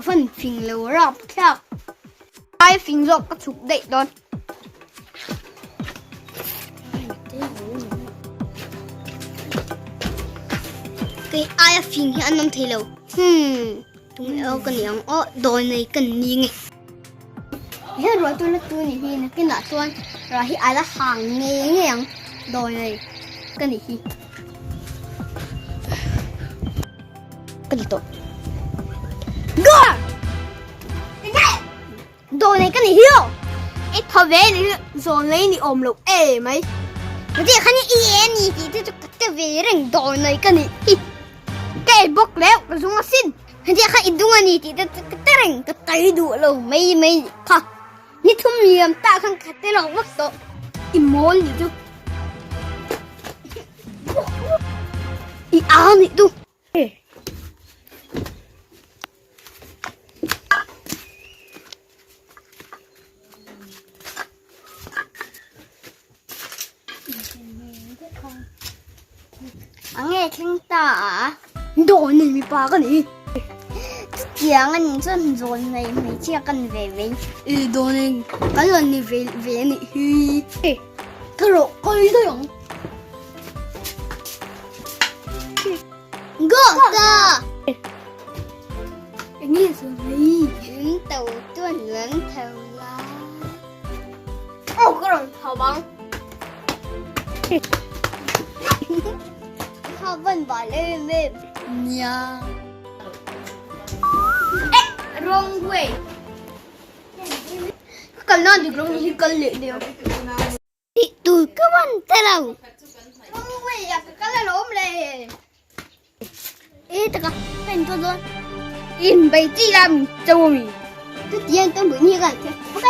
A fan fing lo rap thlak. Ai fing zawk ka chhuk daih dawn. Kei aia fing hi an awm thei lo. Hmm, tung eo ka ni ang aw, dawi nei ka ni nge. He ruah chu la tu ni hi, nakinah chuan ruah hi a la hang ngei ngei ang, dawi nei ka ni hi. Ka ni tawh. Goal! Dawi nei ka ni hi aw. I tha ve ni hi, zawn lei ni awm lo e mai. Ka tih khan i e ni tih te chu ka ti ve reng dawi nei ka ni hi. Ka ei bawk leh ka zung asin. Hetiang kha i dung a ni tih te chu ka ti reng, ka tai duh lo mai mai kha. Ni thum liam tah khan ka ti lo vak tawh. I mawl nih chu. I a nih chu. A nge thleng ta a. Dawn nei mipa ka ni. Chutiang a nih chuan zawn nei hmeichhia ka ni ve mai. I dawn nei kan rawn ni ve ve a nih hi. Ka rawh kawi daih ang. Go ka. Eng nge zawn nei? Min to chuan lan tho la. Aw ka rawn tho ang. Kha van bal em em. Nia. Eh, wrong way. Ka kal nan dik lo hi kal leh deuh. Tih tur ka van ta lo. Wrong way ah ka kal alawm le. E taka ka in dawn dawn. In bei chi la min cho mi. Tu tiang kan bui ni kan che. Ok.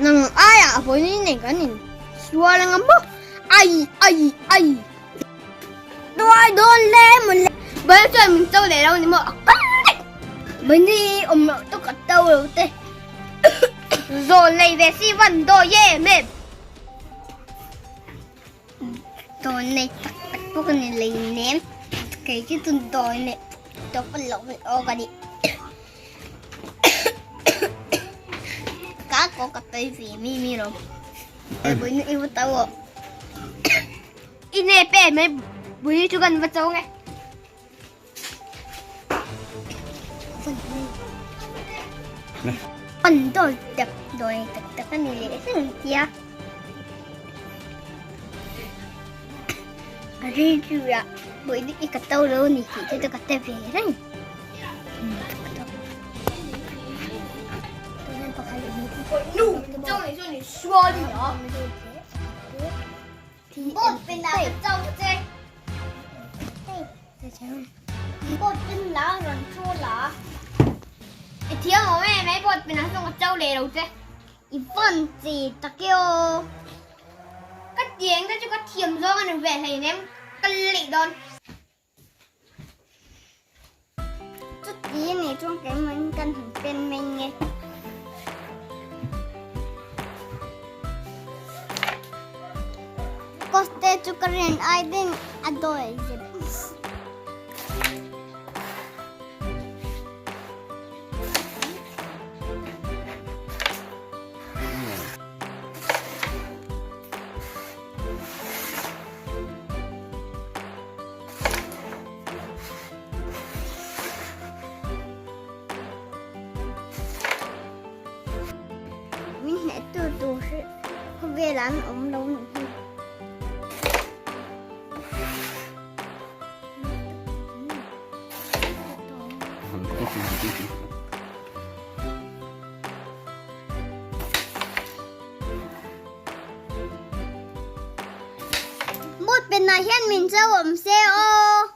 Nang ai ah voi ni nei kan in sual anga mo. Ai ai ai. Tuai dawn le mun le. Bai chuan min cho le lo ni mo. Bai ni om lo to ka to lo te. Zawn nei ve si van do ye mem. Dawi nei tak tak pawh ka ni lei nem kei chu tun dawi nei tawp a lo aw ka ni ka ko ka tui ve mi mi lo bui nu i va tau aw i ne pe mai bui chu kan va chau nge An dawi tak dawi tak tak a ni leh reng tia. A rilruah bawihna i ka to lo a ni tih te chu ka te ve reng. Boat pin la rawn chu la. I thiam awm em mai boat pin ah chuan ka cho leh lo che. I van che tak e aw. Ka tiang te chu ka thiam zawng a ni ve hleinem ka leh dawn. Chuti a nih chuan keimah in kan han pen mai nge. Coste chu ka rin ai ding a dawi zep. Min hneh tur tur hi khawvel an awm lo nih hi. Boat penah hian min cho awm se aw.